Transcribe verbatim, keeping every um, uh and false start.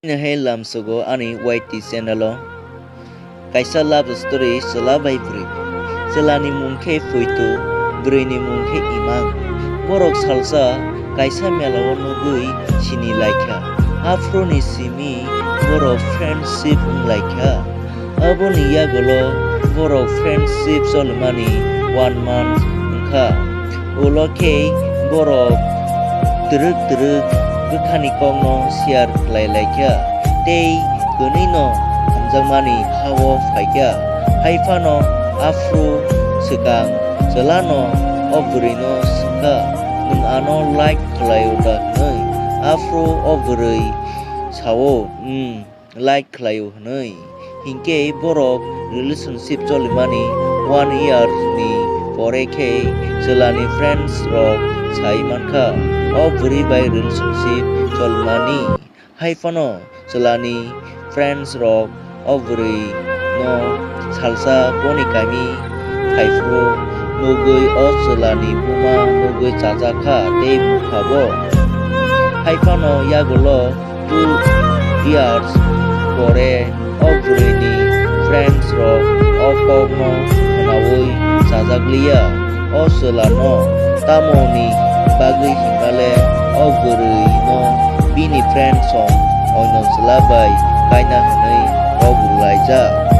Nini hai lamsogo ani Y T channel o kaisa love story chwla bai bwrwi. Chwlani mung khe Phoito, bwrwini mung khe Imang. Borok salsa kaisa mela o nugwi sini laikha. Aphuru ni simi borok friendship wng laikha. Aboni yagulo borok friendship cholimani one month wngkha. Ulo khe borok twrwk twrwk bwkhani kokno share khlai laikha tei kwnwino hamjakmani ha-o phaikha. Haiphano aphuru swkang chwlano o bwrwino swngkha, "Nwng ano like khlaio da?" hwnwi. Aphuru o bwrwi sao, "Umm, like khlaio," hwnwi. Hinkhe borok relationship cholimani one year ni pore khe chwlani friends rok sai mankha o bwrwi bai relationship cholimani. Haiphano chwlani friends rok o bwrwi no salsa boni kami phaiphuru nugwi o chwlani buma nugwi chajakha tei bukha bo. Haiphano yagulo two years pore o bwrwini friends rok o kokno khwnaui chajakliya. O chwlano tamoni bagwi hinmale o bwrwino bini friends rok oino chwla bai kaina hwnwi kok rwlaijak.